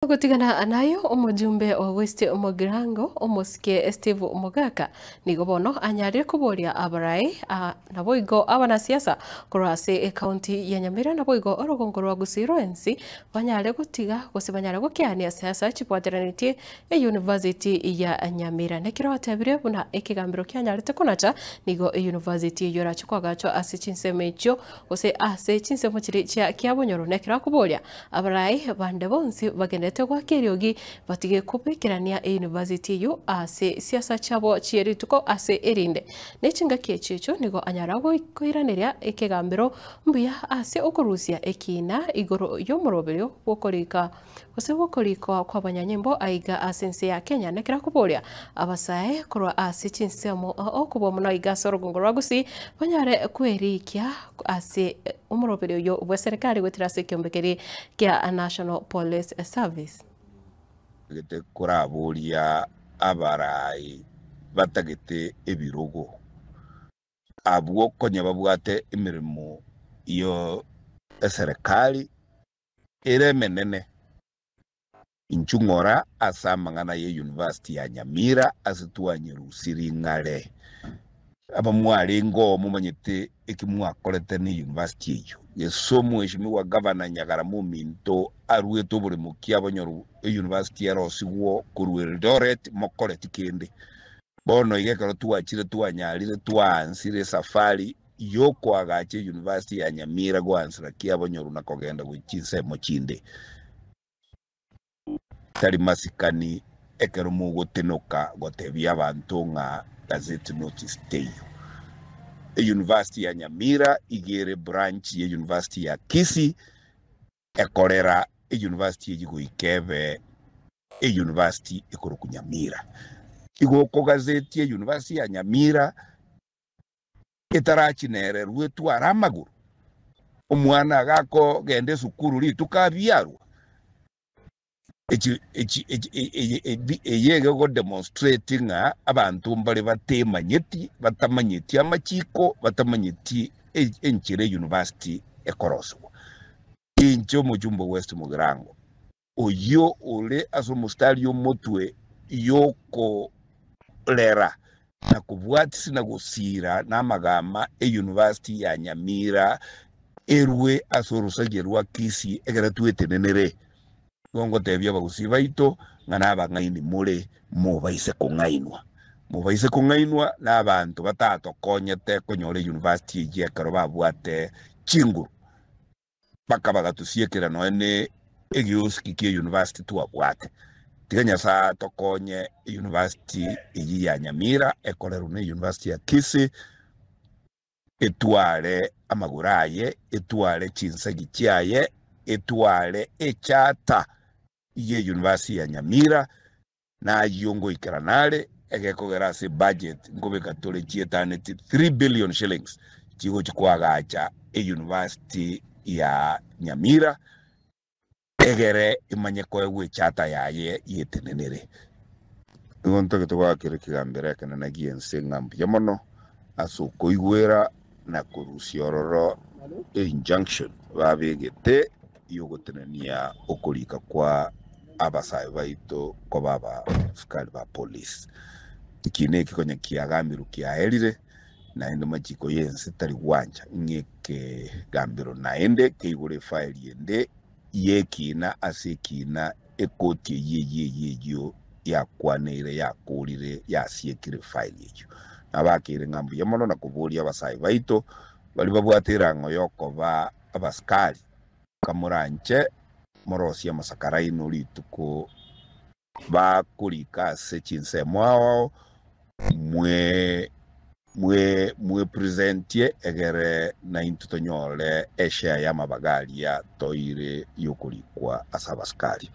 Gotigana nayo omojumbe o West Mugirango omosike Steve Mogaka nigo bono anyarire koboria abarai naboigo abanasiasa korwa ase ekaunti ya Nyamira naboigo orogongo rwa Gusii rwensi banyare gotiga gose banyare gokeania siasa chibwateranetie eyunivasiti ya Nyamira. Nekero atebire buna ekegambero kianyarete konacha nigo eyunivasiti eyio erache koagachwa ase chinsemo echio gose ase chinsemo chiria chia kiabonyoro. Nekero akoboria Abarai bande bonsi bagenderete goaka eriogi batige kobekerania eyunivasiti eyio ase siasa chiabo chie rituko ase erinde. Ne chingaki echio echio nigo anyara koiraneria ekegambero mbuya ase okorusia ekiina igoro y'omoroberio bw'okorika gose bw'okorikwa kw'abanyanyimbo aiga ase ense ya Kenya. Nekero akoboria abasae korwa ase chinsemo okobua mono aiga ase orogongo rwa Gusii banyare kwerikia ase Omoroberi oyio bw'eserekari goetera ase ekeombe keria kia National Police Service. Gete koraboria abarai batagete ebirogo, abwo konya babwate emeremo y'eserekari ere emenene. Inchuo ng'ora ase amang'ana ye University ya Nyamira ase twanyerusirie ng'are. Abamwarenge oo momanyete eki mwakorete ne University eyio. Gese omweshimiwa Gavana Nyagarama ominto aruete oboremo ki abonyoru e University erosigwo korwa Eldoret mokoreti kende. Bono iga ekero twachire twanyarire twaansire esafari yokoagacha e University ya Nyamira goansera ki abonyoru na kogenda gochia chinsemo chinde. Tari masikani ekero mogotenoka gotebia abanto ng'a gazette notice teiyo. Eyunivasiti ya Nyamira iga ere branch ye University ya Kisii ekorera eyunivasiti eyio goika ebe eyunivasiti ekorokwa Nyamira. Igo okogazetia eyunivasiti ya Nyamira etarachinererwa etware amagoro. Omwana gakogenda esukuru rituko abiarwa, eye egodemonstrate ng'a abanto mbare batemanyeti, batamanyeti amachiko, batamanyeti enchera eyunivasiti ekorosigwa. Inche omochumba o West Mugirango, oyio ore ase omostari omotwe y'okorera na kobwatisia na gosiira namagama eyunivasiti ya Nyamira erwe ase orosagia rwa Kisii ekero twetenenere. Nigo ngotebia abagusii baito ng'a nabang'aini more, mobaise kong'ainwa. Mobaise kong'ainwa nabanto batatokonyete konyora eyunivasiti eyio ekero babwate chinguru. Mpaka bagatosiekera nonya ne egiosiki kie university twabwate. Tiga Nyasae atokonye university eyio ya Nyamira ekorerwe ne university ya Kisii etware amagoro aye, etware chinsagi chiaye, etware echata ye university ya Nyamira nayio ngoikerana are egekogera ase ebudget nkobeka tore chietaneti 3 billion shillings chigochi koagacha euniversity ya Nyamira egere emanye koegwa echata yaye yetenenere. Nigo ntagete goakera ekegambero ekenene gi'ense ng'a mbuya mono ase okoigwera na korusia ororo einjunction babegete y'ogotenenia okorika kwa abasae baito koba abasikari ba polisi. Ekiina eki konya kiagaambirwe kiaerire, naende machiko y'ense tari gwancha ng'a ekegambero naende keigore efaeli ende y'ekiina ase ekiina ekoti eyio eyio eyio eyio yakwaneire yakoorire yasiekire efaeli eyio. Nabakeire ng'a mbuya mono na koboria abasae baito baria babwate erang'o y'okoba abasikari Kamoranche morosie amasakara aino rituko bakorika ase chinsemo ao mwe mwe mwepresentie egere naintwe tonyore eshare y'amabaga aria toire y'okorikwa ase abasikari.